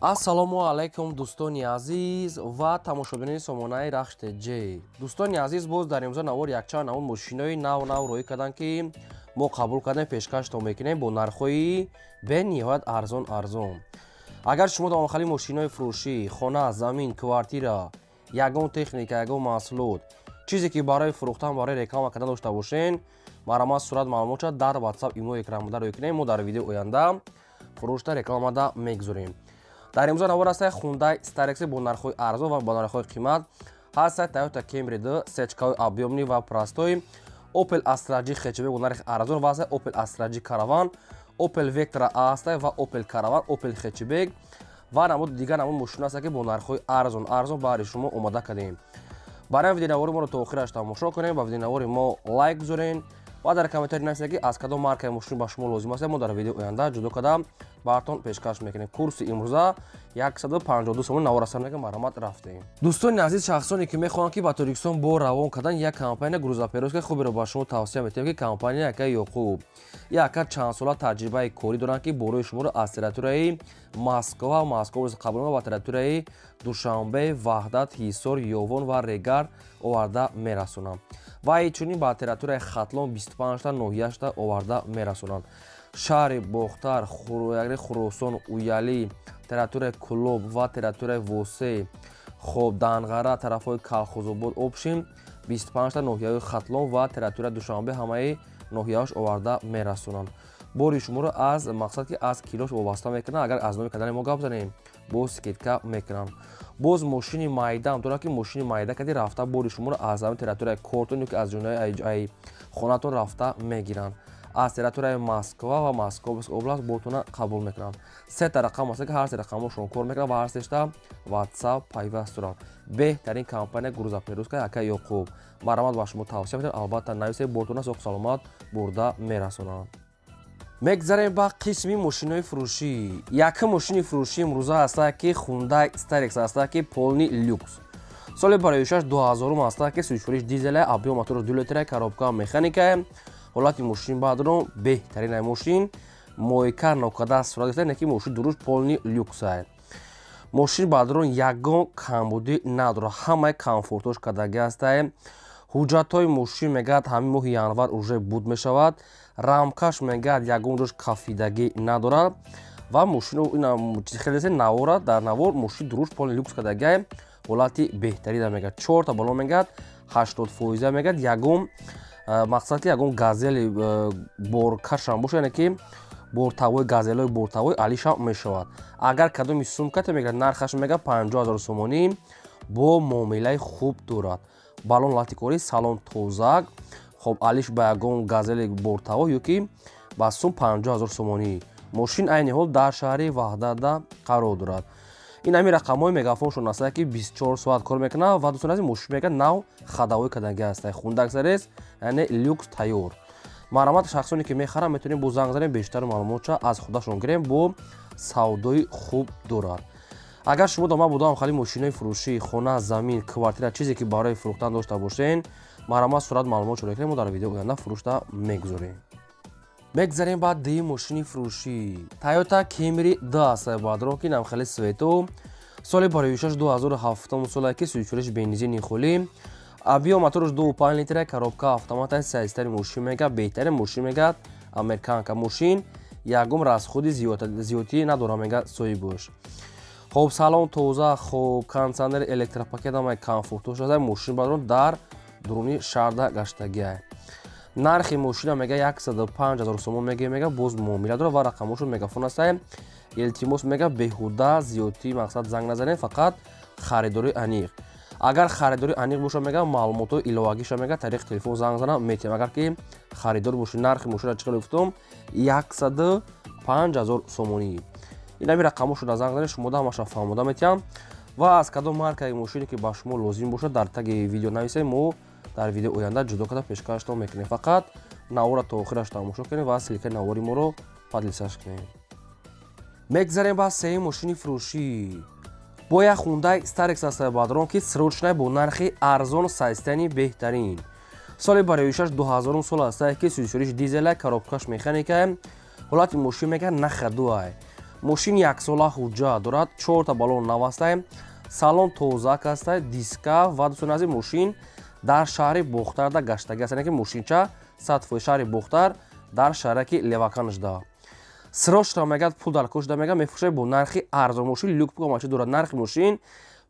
Ассалому алайкум, дӯстони азиз ва тамошобинони сомонаи Рахш ТЖ. Дӯстони азиз, боз дар имрӯза навор якчанд намуд мошинои нав нав роҳӣ карданд, ки мо қабул кардем, пешкаштон мекунем бо нархҳои бениҳоят арзон арзон. Агар шумо давомхали мошинои фурӯшӣ, хона, замин, квартира, ягон техника, ягон маҳсулот, чизе ки барои фурӯхтан, барои реклама кардан дошта бошен, марҳамат, сурат маълумотша дар WhatsApp, имо, экранбуда роҳӣ кунем. Мо дар видеои оянда фурӯшта рекламада мегузорем. Дар имрӯза навор ҳастае Hyundai Starex бо нархҳои арзон ва бо нархҳои қимат, ҳастае Toyota Camry 2 сечкаҳои объёмный ва простой, Opel Astra G хэтчбек бо нархи арзон ва ҳастае Opel Astra G Caravan, Opel Vectra A ҳастае ва Opel Caravan, Opel хэтчбек ва намуд дигар намуд мошина ҳастае, ки бо нархҳои арзон арзон баҳри шумо омода кардем. Барои видеонавори моро то охираш тамошо кунем, ба видеонавори мо лайк гузорен ва дар комментарий нависед, ки аз кадом маркаи мошин ба шумо лозим аст. Мо дар видеои оянда ҷудо карда баҳратон пешкаш мекунем. Курси имрӯза 152 сомон. Навор асар мекунем, марҳамат, рафтем. Дӯстони азиз, шахсоне ки мехоҳанд, ки ба Тоҷикистон бор равон кардан, як компания грузоперевозка хуберо ба шумо тавсия метиҳем, ки компания яка Ёқуб. Яка чандсола таҷрибаи корӣ доранд, ки борои шуморо аз территорияи Москва, Москва қабул ва территорияи Душанбе, Ваҳдат, Ҳисор, Ёвон ва Регар оварда мерасонанд ва инчунин ба территорияи Хатлон 25та ноҳияшта оварда мерасонанд. Шаҳри Бохтар, Хуросон, Уялӣ, территорияи Кулоб ва территорияи Восе, хоб, Данғара, тарафҳои Калхозобод, общем, 25та ноҳияҳои Хатлон ва территорияи Душанбе, ҳамаи ноҳияҳош оварда мерасонанд. Бори шуморо аз мақсад, ки аз килош вобаста мекунанд. Агар аз номи кардани мо гап занем, боз скидка мекунанд. Боз мошини майдаам дорад, ки мошини майда кади рафта бори шуморо аз ҳамин территорияи кортон ё ки аз ҷонаи хонатон рафта мегиранд. Аз территорияи Москва ва Московская область бортона қабул мекунанд. Сета рақам аст, ки ҳар се рақамошон кор мекунанд ва ҳар сешта WhatsApp пайваст доранд. Беҳтарин компания грузоперевозка яка Ёқуб, марҳамат, ба шумо тавсия медиҳам, албатта нависед, бортона соқ саломат бурда мерасонанд. Мегзарем ба қисми мошинои фурӯшӣ. Якум мошини фурӯшӣ имрӯза ҳастае, ки Hyundai Starex ҳастае, ки полный люкс, соли бароишаш 2000 ҳастае, ки сӯзишвориш дизеле, объём мотораш 2 литра, коробка механикае. Ҳолати мошин баъдро беҳтарин мошин, мойка нокада сурат гирифта, не ки мошин дуруш полный люксае. Мошин баъдро ягон камбудӣ надорад, ҳамаи комфортош кардагӣ ҳастае. Ҳуҷҷатҳои мошин, мегӯяд, ҳамин моҳи январ уже буд мешавад. Рамкаш, мегӯяд, ягон ҷош кафидагӣ надорад ва мошин хеле навора, дар навор мошин дуруш полный люкс кардагиае, ҳолати беҳтарина, мегӯяд, чорта бало, мегӯяд, 80 фоиза, мегӯяд, ягон мақсад ки ягон газели боркашам боша, яъне ки бортавои, газелҳои бортавои алишам мешавад. Агар кадоми сумкате, мегӯяд, нархаш, мегӯяд, 50 000 сомонӣ, бо муомилаи хуб дорад. Балон латикорӣ, салон тозак. Хоб, алиш ба ягон газели бортаво ё ки ба сум 50 000 сомонӣ. Мошин айни ҳол дар шаҳри Ваҳдатда қарор дорад. Ин ҳамин рақамҳои мегафоншон ҳастанд, ки 24 соат кор мекунад. Ва дӯстони азиз, мошин, мегӯяд, нав ходовой кардагӣ ҳастанд, Хундай Starex, яъне люкс тайёр. Марҳамат, шахсоне ки мехаранд, метавонем бо занг занем, бештар маълумотша аз худашон гирем, бо савдои хуб дорад. Агар шумо дома будам хали мошинои фурӯшӣ, хона, замин, квартира, чизе ки барои фурӯхтан дошта бошен, марҳамат, сурат маълумот шуда кунем, мо дар видео оянда фурӯшта мегузорем. Мегзарем ба дуюм мошини фурӯшӣ. Toyota Camry 2 аст, баъдро ки нам хеле свету, соли бароишаш 2007 соле, ки сӯзишвориш бензини холӣ, объём мотораш 2,5 литра, коробка автомата. Сайзтари мошин, мега, беҳтарин мошин, мегӯяд, американка. Мошин ягон расходи зиёдтӣ надорад, мега соҳибош. Хоб, салон тоза, хоб, кондиционер, электропакет, ҳамаи комфортош аст. Мошин баъдро дар дуруни шаҳрда гаштагиай. Нархи мошина, мега, 105 000 сомон мега, боз муомила дорад ва рақамошон мегафон астае. Илтимос, мега, беҳуда зиёдтӣ мақсад занг назанед, фақат харидори аниқ. Агар харидори аниқ боша, мега, маълумотҳои иловагиша, мега, тариқи телефон занг занам метиҳам. Агар ки харидор боши, нархи мошина чӣ хеле гуфтум, 105 000 сомонӣ. Ин ҳамин рақамошро занг занед, шумо ҳамаша фаҳмода метиҳам. Ва аз кадом маркаи мошине ки ба шумо лозим бошад, дар таги видео нависед, мо дар видео оянда ҷудо карда пешкаштон мекунем. Фақат навора то охираш тамошо кунед ва ссылкаи навори моро поделиться кунед. Мегзарем ба сеюм мошини фурӯшӣ. Бо як Хундай Starex аст, бадрон, ки срочная, бо нархи арзон, состояние беҳтарин, соли бароишаш 2000 сол аст, ки сӯзишвориш дизела, коробкаш механика. Ҳолати мошин, мегӯяд, на ходу ай. Мошин яксола ҳуҷҷат дорад, чорта баллон нав ҳастай, салон тозак ҳастай, диска ва дӯстони азиз, мошин дар шаҳри Бохтарда гаштагӣ аст, яъне ки мошинча 100% шаҳри Бохтар дар шаҳраки Левакан шуда. Срочно мегӯяд, пул дар кор шуда, мегӯяд, мефурӯшад бо нархи арзон. Мошин люк пукамачи дорад. Нархи мошин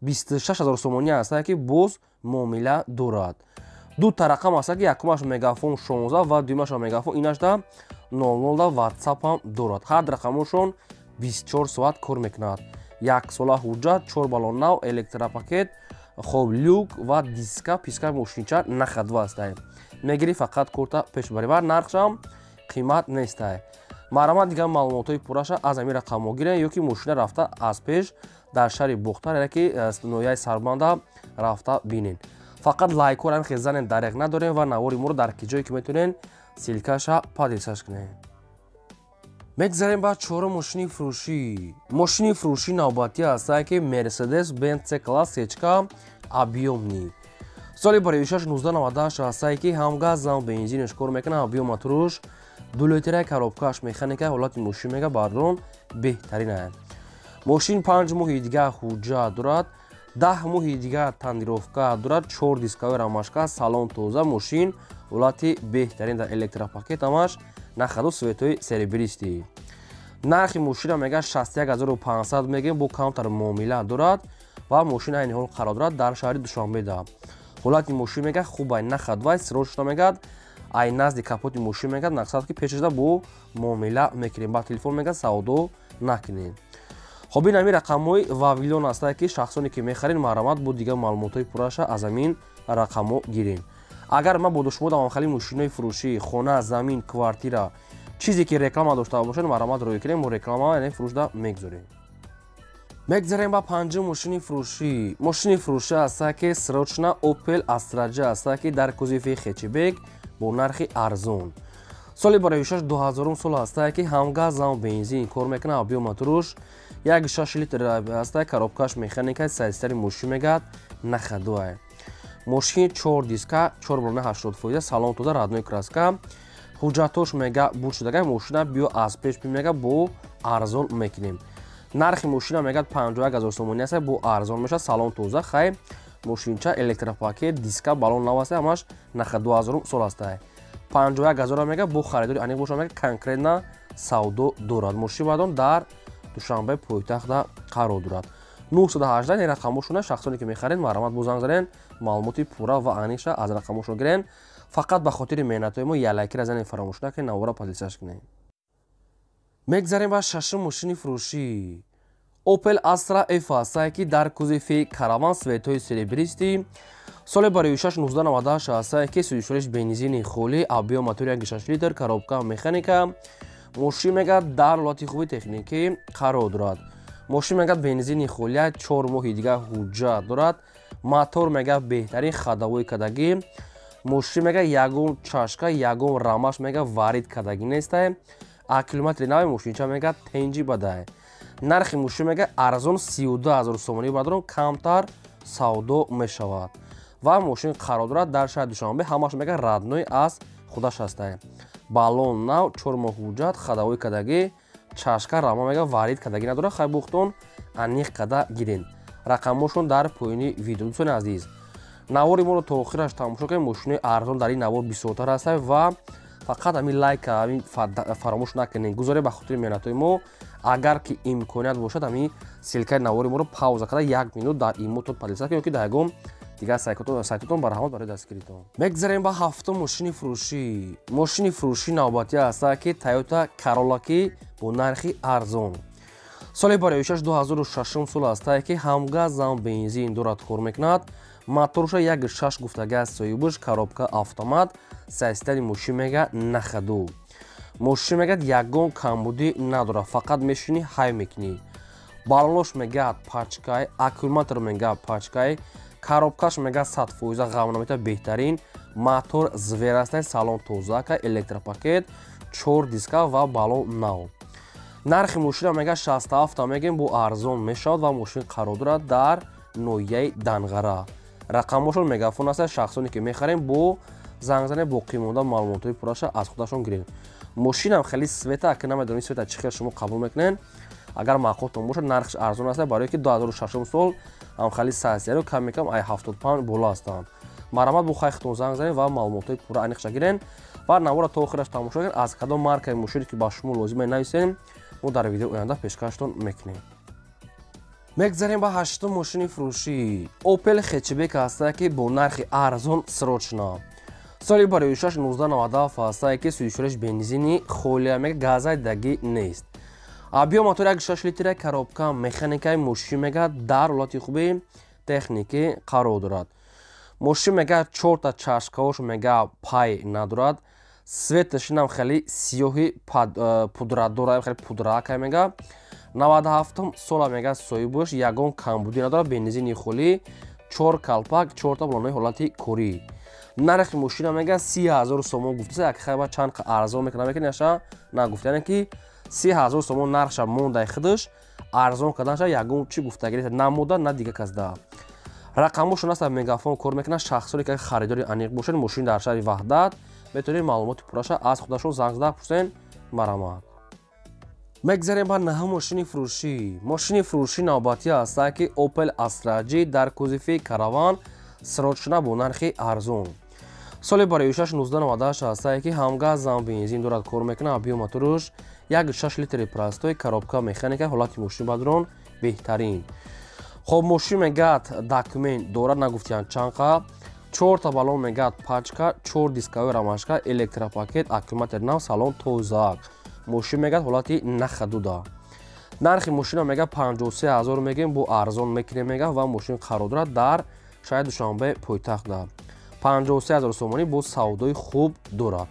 26 000 сомонӣ ҳастае, ки боз муомила дорад. Ду та рақам ҳаста, ки якумаш Мегафон 16 ва дуюмаш Мегафон инашда 00 да WhatsApp ҳам дорад. Ҳар рақамошон 24 соат кор мекунад. Яксола ҳуҷҷат, чор баллон нав, электропакет, хоб, люк ва диска писка. Мошинча нахадва ҳастай. Мегирӣ, фақат корта пеш барӣ ва нархшам қимат нестай. Марҳамат, дигар маълумотҳои пурраша аз ҳамин рақамҳо гирен ё ки мошина рафта аз пеш дар шаҳри Бохтар, яъне ки ноҳияи Сарбанда рафта бинен. Фақат лайкҳоро ҳам хел занен, дареғ надорем ва навори моро дар ки ҷое ки метавонен, ссылка ша поделиться кунем. Мегзарем ба чорум мошини фурӯшӣ. Мошини фурӯшӣ навбатӣ ҳастае, ки Мерседес Бенц С класс сечка объёмный, соли бароишаш 1998 ҳастае, ки ҳам газ, ҳам бензинаш кор мекунад, объём моторуш 2 литра, коробка ш механика. Ҳолати мошин мега бардорон беҳтарин. Мошин 5 моҳи дигар ҳуҷҷат дорад, 10 моҳи дигар тонировка дорад, чор дисковый рамашка, салон тоза, мошин ҳолати беҳтарин, дар электропакет, ҳамаш на ходу, цвет ои серебристый. Нархи мошина мега 61 500 мегем, бо камтар муомила дорад ва мошин айни ҳол қарор дорад дар шаҳри Душанбеда. Ҳолати мошин мега хубай, на ходовой. Срочно мегад, ай назди капоти мошин мегад, нақсад ки пешашда бо муомила мекунем, ба телефон мегад савдо накунем. Хоб, ин ҳамин рақамҳои Вавилон ҳастае, ки шахсоне ки мехаред, марҳамат, бо дигар маълумотҳои пурраша аз ҳамин рақамҳо гирем. Агар ман бо шумо давом хали мошинои фурӯшӣ, хона, замин, квартира, чизе ки реклама дошта бошед, марҳамат, рӯй кунем, мо реклама, яъне фурӯшда мегузорем. Мегзарем ба панҷум мошини фурӯшӣ. Мошини фурӯшӣ ҳаста, ки срочно Opel Astra J ҳаста, ки дар кузови хэтчбек бо нархи арзон, соли бароишаш 2000 сол ҳастае, ки ҳам газ, ҳам бензин кор мекунад, объём моторуш 1,6 литр ҳастае, коробка ш механика, сайстари мошин мегӯяд на ходовая. Мошин чор диска, чор баллона 80%, салон тоза, родной краска, ҳуҷҷатош мега буд шудага. Мошина биё аз пеш мега, бо арзон мекунем. Нархи мошина мегӯяд 51 000 сомонӣ аст, бо арзон мешавад. Салон тоза, хай, мошинча электропакет, диска, баллон нав аст, ҳамаш на ходу, 2000 сол астае. 51 000 мега, бо харидори аниқ боша, мега конкретно савдо дорад. Мошин баъдон дар Душанбе пойтахта қарор дорад. 918 ин рақамошона. Шахсоне ки мехаред, марҳамат, бо занг занен, маълумоти пурра ва аниқша аз рақамошон гирен. Фақат ба хотири меҳнатҳои мо як лайкира занен, фаромӯш накунед, навора поделиться кунед. Мегзарем ба шашум мошини фурӯшӣ. Opel Astra F ҳастае, ки дар кузови караван, цвет ои серебристый, соли бароишаш 1998 ҳастае, ки сӯзишвориш бензини холӣ, объём мотори 1,6 литр, коробка механика. Мошин мегӯяд дар ҳолати хуби техникӣ қарор дорад. Мошин мегӯяд бензини холия, 4 моҳи дигар ҳуҷҷат дорад, мотор мегӯяд беҳтарин, ходовой кадагӣ. Мошин мегӯяд ягон чашка, ягон рамаш мегӯяд варид кадагӣ нестае, аккумулятори нави, мошинча мегӯяд тенҷи бадае. Нархи мошин мегӯяд арзон 32 000 сомонӣ, бадрон камтар савдо мешавад ва мошин қарор дорад дар шаҳри Душанбе. Ҳамаш мегӯяд родной аз худаш ҳастае, баллон нав, 4 моҳ ҳуҷҷат, ходовой кадагӣ, чашка, рама мегӯяд варид кадагӣ надорад. Хай, бухтон аниқ када гирен, рақамҳошон дар поёни видео. Дӯстони азиз, навори моро то охираш тамошо кунед. Мошинои арзон дар ин навор бисёртар ҳастанд ва фақат ҳамин лайка ҳамин фаромӯш накунед, гузоред ба хотири меҳнатҳои мо. Агар ки имконият бошад, ҳамин ссылка и навори моро пауза карда, як минут дар имотон поделиться кунед ё ки дар ягон дигар сайтотон. Барҳамат барои дастгиритон. Мегзарем ба ҳафтум мошини фурӯшӣ. Мошини фурӯшӣ навбатӣ ҳастад, ки Toyota Corolla, ки бо нархи арзон, соли бароишаш 2006 сол ҳастае, ки ҳам газ, ҳам бензин дорад, кор мекунад, моторша 1,6 гуфтага аст соҳибаш, коробка автомат, состояние мошин мега на ходу. Мошин мегӯяд ягон камбудӣ надорад, фақат мешинӣ, ҳай мекунӣ. Баллош мегӯяд пачкай, аккумулятор мегӯяд пачкай, коробка ш мегӯяд 100% ғам намета, беҳтарин, мотор зверь астай, салон тозака, электропакет, чор диска ва баллон нав. Нархи мошина мегӯяд 67 мегӯем, бо арзон мешавад ва мошин қарор дорад дар ноҳияи Данғара. Рақамҳошон Мегафон аст. Шахсоне ки мехарем, бо занг занед, боқӣ монда маълумотҳои пурраша аз худашон гирем. Мошинам хеле цвет а, ки намедонем цвет а чӣ хел шумо қабул мекунед. Агар маъқултон бошад, нархш арзон аст, барое ки 2006 сол ҳам хали сайсияро кам мекам ай 75 боло ҳастанд. Марҳамат, бо хайхтон занг занед ва маълумотҳои пурра аниқша гирен ва навора то охираш тамошо кунед. Аз кадом маркаи мошине ки ба шумо лозима нависем, мо дар видеои оянда пешкаштон мекунем. Мегзарем ба ҳаштум мошини фурӯшӣ. Opel хетчбек ҳастае, ки бо нархи арзон, срочно. Соли барои 1997 ҳастае, ки сӯзишвориш бензини холия, мега газай дагӣ нест. Объём мотор 1,6 литра, коробка механикаи. Мошин мега дар ҳолати хуби техникӣ қарор дорад. Мошин мега чорта чашкаош мега пай надорад. Цветашинам хеле сиёҳи пудра дорад, хеле пудракай мега. 97 сола мега соҳибаш, ягон камбудӣ надорад, бензини холӣ, чор калпак, чорта балонои ҳолати корӣ. Нархи мошина мега 30 000 сомон гуфтаса, як хайба чанд арзон мекунад мекунад, яша нагуфта, яъне ки 30 000 сомон нархша мондай, худаш арзон карданша ягон чӣ гуфтагӣ нест, на мода, на дига касда. Рақамошон аст, мегафон кор мекунад. Шахсоне ки харидори аниқ бошед, мошин дар шаҳри Ваҳдат, метавонед маълумоти пурраша аз худашон занг зада пурсен. Марҳамат. Мегзарем ба наҳум мошини фурӯшӣ. Мошини фурӯшӣ навбатӣ ҳастае, ки Opel Astra J дар кузови Караван, срочно, бо нархи арзон. Соли барои 1998 ҳастае, ки ҳам газ, ҳам бензин дорад, кор мекунад. Объём моторуш 1,6 литри простой, коробка механика. Ҳолати мошин бадрон беҳтарин. Хоб, мошин мегӯяд документ дорад, нагуфтиянд чанқа. Чорта балон мегӯяд пачка, чор дисковой рамашка, электропакет, аккумулятор нав, салон тозак. Мошин мегӯяд ҳолати на ходу да. Нархи мошина мегӯяд 53 000 мегӯем, бо арзон мекунем мегӯяд. Ва мошин қарор дорад дар шаҳри Душанбе, пойтахтда. 53 000 сомонӣ, бо савдои хуб дорад.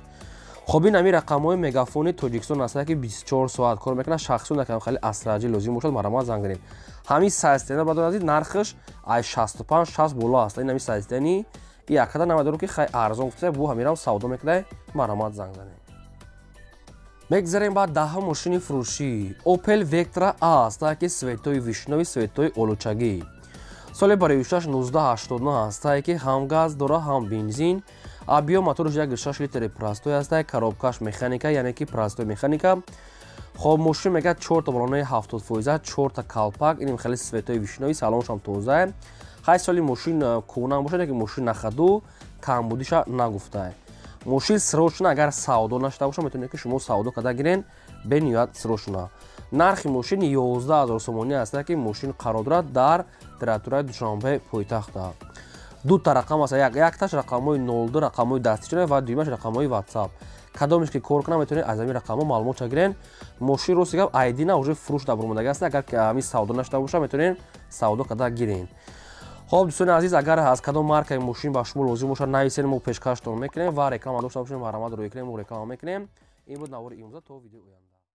Хоб, ин ҳамин рақамҳои мегафони Тоҷикистон ҳастанд, ки 24 соат кор мекунад. Шахсон накам хеле Астра J лозим бошад, марҳамат, занг занед. Ҳамин сайстена бадор азиз, нархаш ай 65 60 боло аст. Ин ҳамин сайстени и якада намедорам, ки хай арзон гуфта, бу ҳамирам савдо мекунад. Марҳамат, занг занед. Мегзарем ба даҳум мошини фурӯшӣ. Opel Vectra A ҳастае, ки цветои вишнёвый, цветои олучагӣ. Соли барои 1989 ҳастае, ки ҳам газ дора, ҳам бензин. Объём моторш 1,6 литри простой ҳастае, коробкаш механика, яъне ки простой механика. Хоб, мошин мегӯяд чорта балонаи 70%, чорта калпак. Иним хеле цветои вишнёвый, салоншам тозае. Хай, соли мошин кӯҳна бошад, ки мошин на ходу, камбудиша нагуфтае. Мошин срочно агар савдо нашуда бошад, метавонед, ки шумо савдо карда гирен, бениҳоят срочно. Нархи мошин 11 000 сомонӣ ҳастае, ки мошин қарор дорад дар территорияи Душанбе, пойтахта. Дута рақам аст: якташ рақамҳои 02, рақамҳои дастичона, ва дуюмаш рақамҳои WhatsApp. Кадомеш ки кор кунам, метавонед аз ҳамин рақамҳо маълумотша гирен. Мошин, рости гап, айдина уже фурӯш дабурмондагӣ аст. Агар ҳамин савдо нашуда бошад, метавонед савдо карда гирен. Хоб, дӯстони азиз, агар аз кадом маркаи мошин ба шумо лозим бошад, нависен, мо пешкаштон мекунем ва реклама дошта бошем, марҳамат, рӯй кунем, мо реклама мекунем. Ин буд навори имрӯза. То видеои оянда.